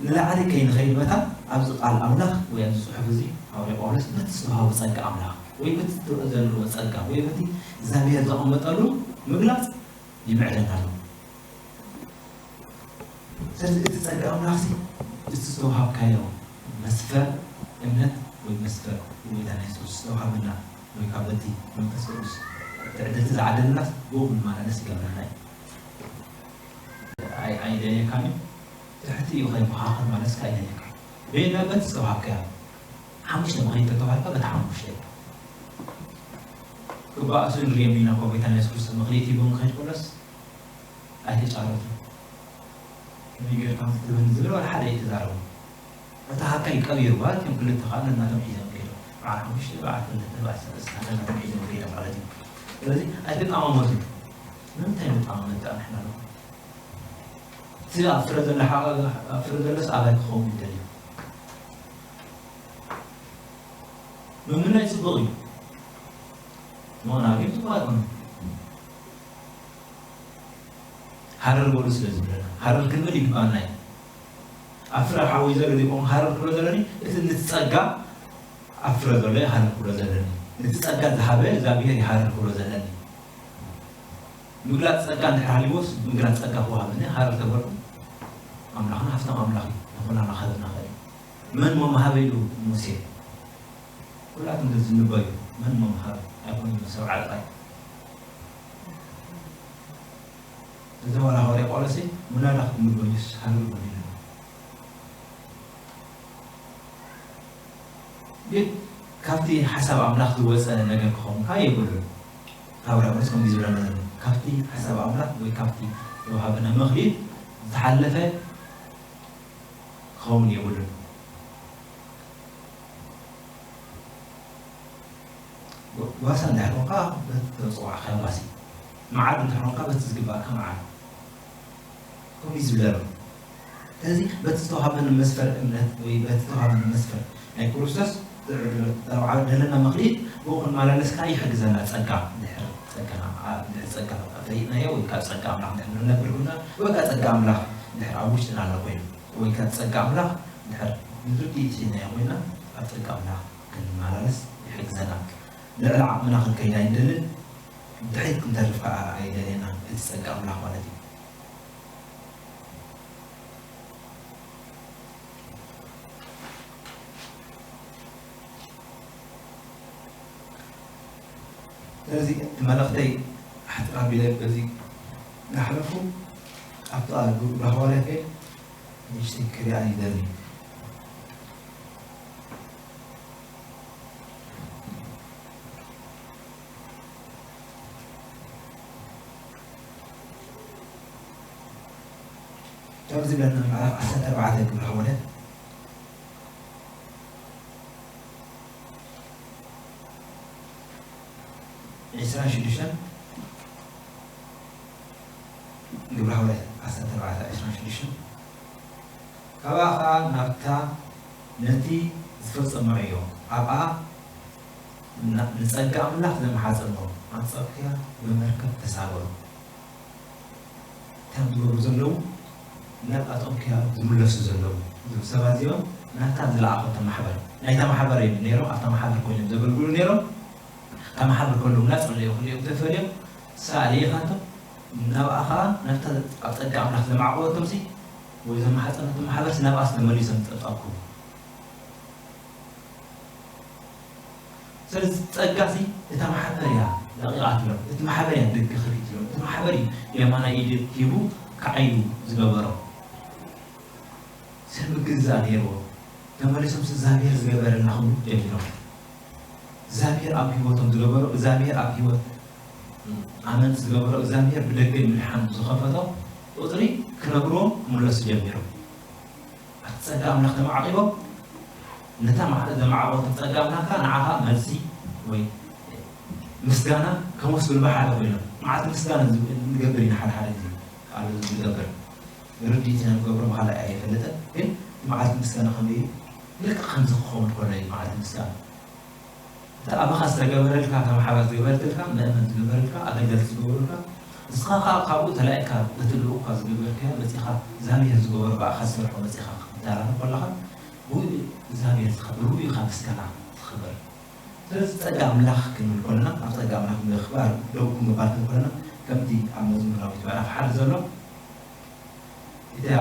ንላዕሊ ከይንኸይድ መታን ኣብዚ ቃል ኣምላኽ ወይ ኣብዚ ጽሑፍ እዚ ሃዋርያ ጳውሎስ በቲ ዝተዋህቦ ጸጋ ኣምላኽ ወይ በቲ ዘለዎ ጸጋ ወይ በቲ እግዚኣብሔር ዘቐመጠሉ ምግላጽ ይምዕደና ኣሎ። ስለዚ እቲ ጸጋ ኣምላኽሲ እቲ ዝተዋሃብካዮ መስፈር እምነት ወይ መስፈር ጎይታና የሱስ ዝተዋሃበና ወይ ካብ በቲ መንፈስ ቅዱስ ትዕድልቲ ዝዓደለናስ ብኡ ክንመላለስ ይገብረና እዩ። ኣይ-፣ ኣይደልየካን እዩ። ትሕቲ እዩ ከይበሃኸን ማለትስ ኣይደልየካን። ቤላ በቲ ዝተዋሃብካያ ሓሙሽተ መኽሊት ተተዋሂብካ በቲ ሓሙሽተ ክበኣሱ ንሪኦም ኢና እኮ። ጎይታና የሱስ ክርስቶስ መኽሊት ሂቦም ክኸድ ከሎስ ኣይተጫረቱ። ከመይ ጌርካ ትህበኒ ዝብል ዋላ ሓደ ኣይተዛረቡ። እታ ሃብታይ ቀቢርዋ፣ እቲኦም ክልተ ከዓ ነናቶም ሒዞም ከይዶም። በዓል ሓሙሽተ፣ በዓል ክልተ፣ በዓል ሰለስተ ነናቶም ሒዞም ከይዶም ማለት እዩ። ስለዚ ኣይተጠማመቱን። ንምንታይ ንጠማመት ደኣ ንሕና ኣለኹ? እቲ ኣብ ፍረ ዘሎ ሓ-፣ ኣብ ፍረ ዘሎስ ኣባይ ክኸውን ይደልዩ? ምምናይ ጽቡቕ እዩ። ምቕናእ ግን ጽቡቕ ኣይኮነን። ሃረር በሉ ስለ ዝብለና፣ ሃረር ክንብል ይግባና እዩ። ኣብ ፍረ ሓወይ ዘሎ ዘይኮንኩ ሃረር ክብሎ ዘለኒ፣ እቲ ነቲ ጸጋ ኣብ ፍረ ዘሎ እየ ሃረር ክብሎ ዘለኒ። ነቲ ጸጋ ዝሃበ እግዚኣብሔር እዩ ሃረር ክብሎ ዘለኒ። ምግላጽ ጸጋ እንድሕር ሃልይዎስ፣ ምግላጽ ጸጋ ክወሃበኒ ሃረር ተበልኩ፣ ኣምላኽና ሃብታም ኣምላኽ እዩ፣ ንኹላና ክህበና ይኽእል እዩ። መን እሞ ምሃበ ኢሉ ሙሴ? ኩላትኩም ተዝንበዩ፣ መን እሞ ምሃበ? ኣይኮነን እሞ ሰብዓ ጥራይ። እዚ ዋላ ሃዋርያ ጳውሎስ ምናዳ ክትንበዩስ ሃልው በሉ ኢሉ። ግን ካብቲ ሓሳብ ኣምላኽ ዝወጸ ነገር ክኸውን ከኣ የብሉን። ሃዋርያ ጳውሎስ ከምዚ ዝብለና ዘሎ፣ ካብቲ ሓሳብ ኣምላኽ ወይ ካብቲ ዝወሃበና መኽሊት ዝሓለፈ ክኸውን የብሉን። ጓሳ እንድሕር ኮንካ በቲ ዝተጸዋዕካዮ ጓሲ፣ መዓር እንድሕር ኮንካ በቲ ዝግባእካ መዓር። ከምኡ እዩ ዝብለና። ስለዚ በቲ ዝተዋሃበኒ መስፈር እምነት ወይ በቲ ዝተዋሃበኒ መስፈር ናይ ክርስቶስ ደለና መኽሊት ብኡ ክንመላለስ ከኣ ይሕግዘና። ጸጋ እንድሕር ጸጋና፣ ኣ-፣ እንድሕር ጸጋ ፈሊጥናዮ ወይ ካብ ጸጋ ኣምላኽ እንድሕር ንነብር ኮይና፣ ወይ ካብ ጸጋ ኣምላኽ እንድሕር ኣብ ውሽጥና ኣሎ ኮይኑ፣ ወይ ካብ ጸጋ ኣምላኽ እንድሕር ንርድኢት ሒዝናዮ ኮይና፣ ኣብ ጸጋ ኣምላኽ ክንመላለስ ይሕግዘና። ልዕሊ ዓቕምና ክንከይድ ኣይንደልን፣ ድሕሪት ክንተርፍ ከኣ ኣይደልየናን፣ እቲ ጸጋ ኣምላኽ ማለት እዩ። ስለዚ እቲ መልእኽተይ ኣሕጽር ኣቢለ በዚ እናሕለፉ ኣብታ ግብረ ሃዋርያት ከይድ ንእሽተይ ክሪኣ ይደሊ። ከምዚ ኢለና ምዕራፍ ዓሰርተ ኣርባዕተ ግብረ ሃዋርያት ዒስራን ሽዱሽተን፣ ግብረ ሃዋርያት ዓሰርተ ኣርባዕተ ዒስራን ሽዱሽተን፣ ካብኣ ኸኣ ናብታ ነቲ ዝፈጸሞ ዕዮ፣ ኣብኣ ና-፣ ንጸጋ ኣምላኽ ዘምሓጸኖ ኣንጾክያ ብመርከብ ተሳገሩ። እቶም ዝገብሩ ዘለዉ ናብ ኣንጾክያ ዝምለሱ ዘለዉ እዞም ሰባት እዚኦም ናብታ ዝለኣኸቶ ማሕበር፣ ናይታ ማሕበር እዮም ነይሮም፣ ኣብታ ማሕበር ኮይኖም ዘገልግሉ ነይሮም። ካብ ማሕበር ከለዉ እናጸለዩ ክልኦም ተፈልዮም፣ ሳሌ ኢኻቶም፣ ናብኣ ኸኣ ናብታ ኣብ ጸጋ ኣምላኽ ዘማዕቆበቶምሲ ወይ ዘማሓጸነቶም ማሕበርሲ ናብኣስ ተመሊሶም ጸብጻብኩም። ስለዚ ጸጋሲ እታ ማሕበር እያ ለቒቓትሎም፣ እቲ ማሕበር እያ ደገ ከፊትሎም፣ እቲ ማሕበር እዩ የማናይ ኢድ ሂቡ ክዓዩ ዝገበሮ። ሰብ ምግዛእ ነይርዎ። ተመሊሶምሲ እግዚኣብሔር ዝገበረልና ክብሉ ጀሚሮም። እግዚኣብሔር ኣብ ህይወቶም ዝገበሮ፣ እግዚኣብሔር ኣብ ህይወት ኣመንቲ ዝገበሮ፣ እግዚኣብሔር ብደገ ምድሓን ዝኸፈቶ ቁጽሪ ክነግርዎም ክምለሱ ጀሚሮም። ኣብቲ ጸጋ ኣምላኽ ተማዕቂቦም፣ ነታ ማዕ-፣ ዘማዕቆቶም ጸጋ ኣምላኽ ከኣ ንዓኻ መልሲ ወይ ምስጋና ከመስግኑ ብሓደ ኮይኖም። መዓልቲ ምስጋና ዝብ-፣ ንገብር ኢና ሓደ ሓደ ግዜ። ካልእ ዝገብር ርድኢት ኢና ንገብሮ፣ ብኻልእ ኣይፈልጥን። ግን መዓልቲ ምስጋና ከመይ እዩ? ልክዕ ከምዚ ክኸውን ከሎ እዩ መዓልቲ ምስጋና። እቲ ኣባኻ ዝተገበረልካ፣ እታ ማሕበር ዝገበረትልካ፣ ምእመን ዝገበረልካ፣ ኣገልገልቲ ዝገበሩልካ፣ ንስኻ ከኣ ካብኡ ተላኢልካ በቲ ልኡኻ ዝገበርካዮ መጺኻ፣ እግዚኣብሔር ዝገበሮ ብኣኻ ዝሰርሖ መጺኻ ክትደራረብ ከለኻ፣ ብኡ እግዚኣብሔር ዝኸ-፣ ብኡ ኢኻ ምስጋና ትኽበር። ስለዚ ጸጋ ኣምላኽ ክንብል ከለና፣ ኣብ ጸጋ ኣምላኽ ምኽባር ደው ክንብል ከለና፣ ከምቲ ኣብ መዝሙር ዳዊት ምዕራፍ ሓደ ዘሎ፣ እቲኣ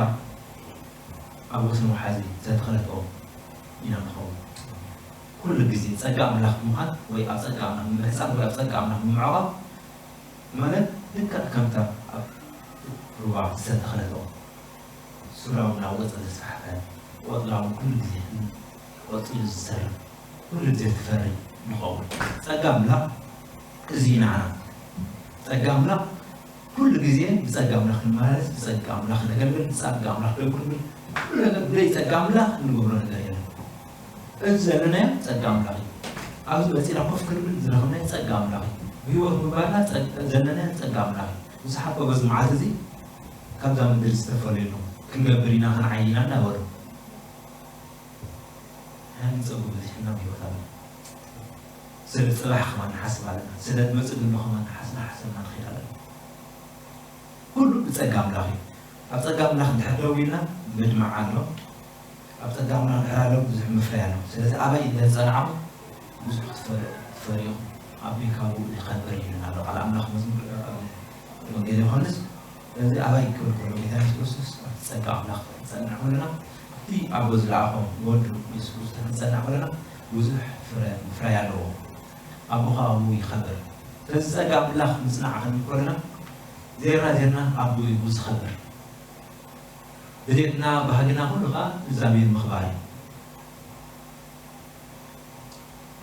ኣብ ወሰን ወሓዚ ዝተተኽለት ኦም ኢና ንኸውን። ኩሉ ግዜ ጸጋ ኣምላኽ ምዃን ወይ ኣብ ጸጋ ኣምላኽ ምምሕጻን ወይ ኣብ ጸጋ ኣምላኽ ምምዕቋብ ማለት ልክዕ ከምታ ኣብ ሩባ ዝተተኽለት ኦም ሱራዊ እናወጸ ዘስፋሕፍሐ ቆጽላ እውን ኩሉ ግዜ ቆጽሊ ዝሰርሕ ኩሉ ግዜ ትፈሪ ንኸውን። ጸጋ ኣምላኽ እዚ እዩ ንዓና። ጸጋ ኣምላኽ ኩሉ ግዜ ብጸጋ ኣምላኽ ንመላለስ፣ ብጸጋ ኣምላኽ ነገልግል፣ ብጸጋ ኣምላኽ ደው ክንብል፣ ኩሉ ነገር ብዘይ ጸጋ ኣምላኽ እንገብሮ ነገር የለን። እዚ ዘለናዮ ጸጋ ኣምላኽ እዩ። ኣብዚ መጺና ኮፍ ክንብል ዝረኸብናዮ ጸጋ ኣምላኽ እዩ። ብህይወት ምንባርና ጸ-፣ ዘለናዮ ጸጋ ኣምላኽ እዩ። ብዙሓት እኮ በዚ መዓልቲ እዚ ካብዛ ምድሪ ዝተፈለዩ ኣለዉ። ክንገብር ኢና፣ ክንዓዪ ኢና እናበሉ ንሕና ንጸጉ በዚሕና ኣብ ህይወት ኣለና። ስለ ጽባሕ ከማን ንሓስብ ኣለና። ስለ ዝመጽእ ዘሎ ከማን ንሓስ-፣ እናሓሰብና ንኸይድ ኣለና። ኩሉ ብጸጋ ኣምላኽ እዩ። ኣብ ጸጋ ኣምላኽ እንድሕር ደው ኢልና ምድማዕ ኣሎ። ኣብ ጸጋ ኣምላኽ እንድሕር ኣሎ ብዙሕ ምፍራይ ኣሎ። ስለዚ ኣባይ እንድሕር ጸናዕኹም ብዙሕ ክትፈር-፣ ክትፈርዩ ኢኹም። ኣቦይ ካብኡ ይኸብር ይብለና ኣሎ ቃል ኣምላኽ መዝሙር፣ ኣብ ወንጌል ዮሃንስ። ስለዚ ኣባይ ክብል ከሎ ጌታ የሱስ ክርስቶስ ኣብቲ ጸጋ ኣምላኽ ክንጸንዕ ከለና ኣብቲ ኣቦ ዝለኣኾ ወዱ የሱስ ክርስቶስ ክንጸንዕ ከለና ብዙሕ ፍረ ምፍራይ ኣለዎ። ኣቦኻ ኣብኡ ይኸብር። ስለዚ ጸጋ ኣምላኽ ምጽናዕ ክንብል ከለና ዜርና ዜርና ኣቦ እዩ ዝኸብር። ድሌትና ባህግና ኩሉ ኸዓ እግዚኣብሔር ምኽባር እዩ።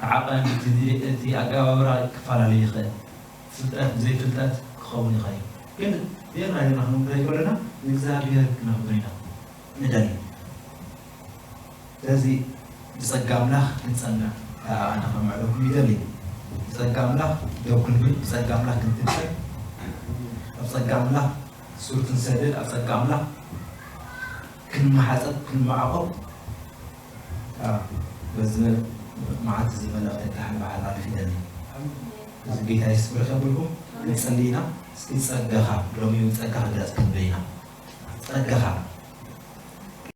ዓቐን እቲ ድሌ-፣ እቲ ኣገባብራ ክፈላለ ይኽእል። ፍልጠት ብዘይ ፍልጠት ክኸውን ይኽእል እዩ። ግን ዜርና ዜርና ክንብል ከለና ንእግዚኣብሔር ክነኽብር ኢና ንደሊ። ስለዚ ብጸጋ ኣምላኽ ክንጸንዕ ኣነ ከመዕለኩም ይደሊ። ብጸጋ ኣምላኽ ደው ክንብል፣ ብጸጋ ኣምላኽ ክንትንከፍ፣ ኣብ ጸጋ ኣምላኽ ሱር ክንሰድድ፣ ኣብ ጸጋ ኣምላኽ ክንመሓጸብ፣ ክንመዓቖብ፣ ኣ፣ በዚ መዓልቲ እዚ መልእኽቲ ክተሓልባሓላልፍ ይደሊ። እዚ ጌታ የስብር ከብልኩም ንጸሊ ኢና። እስኪ ጸጋኻ፣ ሎሚ እውን ጸጋኻ ግለጽ ክንብል ኢና። ጸጋኻ